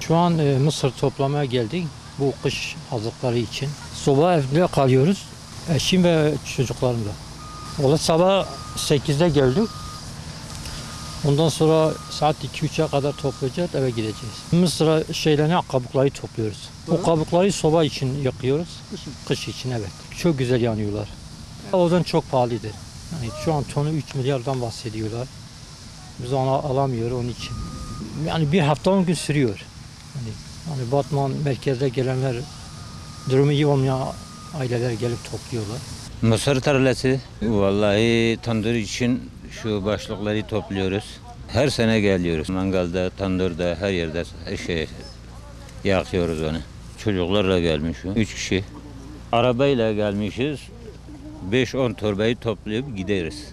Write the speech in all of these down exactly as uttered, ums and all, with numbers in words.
Şu an, e, mısır toplamaya geldik. Bu kış hazırlıkları için. Soba evde kalıyoruz. Eşim ve çocuklarımla. Valla sabah sekizde geldik. Ondan sonra saat iki üçe kadar toplayacağız, eve gideceğiz. Mısır şeylerini, kabukları topluyoruz. O kabukları soba için yakıyoruz. Kış için, evet. Çok güzel yanıyorlar. Odun çok pahalıdır. Yani şu an tonu üç milyardan bahsediyorlar. Biz onu alamıyor onun için. Yani bir hafta on gün sürüyor. Yani, yani Batman merkezde gelenler, durumu iyi olmayan aileler gelip topluyorlar. Mısır tarlası, vallahi tandır için şu başlıkları topluyoruz. Her sene geliyoruz. Mangalda, tandırda, her yerde şey yakıyoruz onu. Çocuklarla gelmiş o. Üç kişi. Arabayla gelmişiz. Beş on torbayı toplayıp gideriz.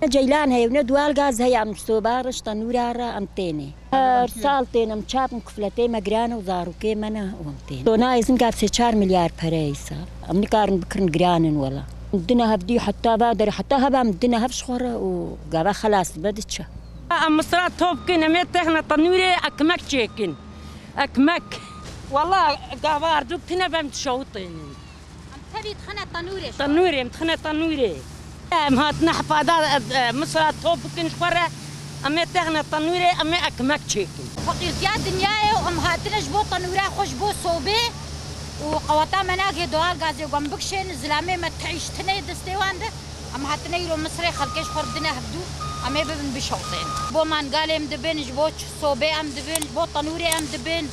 Ceylan heye, ne doğal gaz heye, em soba re, ji tenûra re em têne. Her sal tên em çap in kufletê me giran e û zarokê me ne û em tên. Tona êzin gav sê çar milyar pere îsal. Em nikarin bikirin giran in wela. Em dine hevdî heta va derê, heta heba em dine hev ji xwe re û gava xelas dibe diçe. Em misra top kin, em ê texne tenûrê ekmek çêkin. Ekmek. Wela gava erdûk tine be em dişewitênin. Em tevî dixine tenûrê. Tenûrê, em dixine tenûrê. Em hatine hifada, e, e, misra top bikin ji xwe re, em ê texne tenûrê, em ê ekmek çêkin. Feqîrtiya dinyayê û em hatine ji bo tenûra xwe, ji bo sobê û qeweta me nagê doğal gazê, ku em bikişên, zilamê me tihîş tine destê wan de. Em hatine îro Misirê xelkê ji xwe re bidine hevdû, em ê bibin bişewtên. Ji bo mangalê em dibin, ji bo ç-, sobê em dibin, ji bo tenûrê em dibin.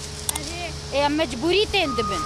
Ê, em mecbûrî tên dibin.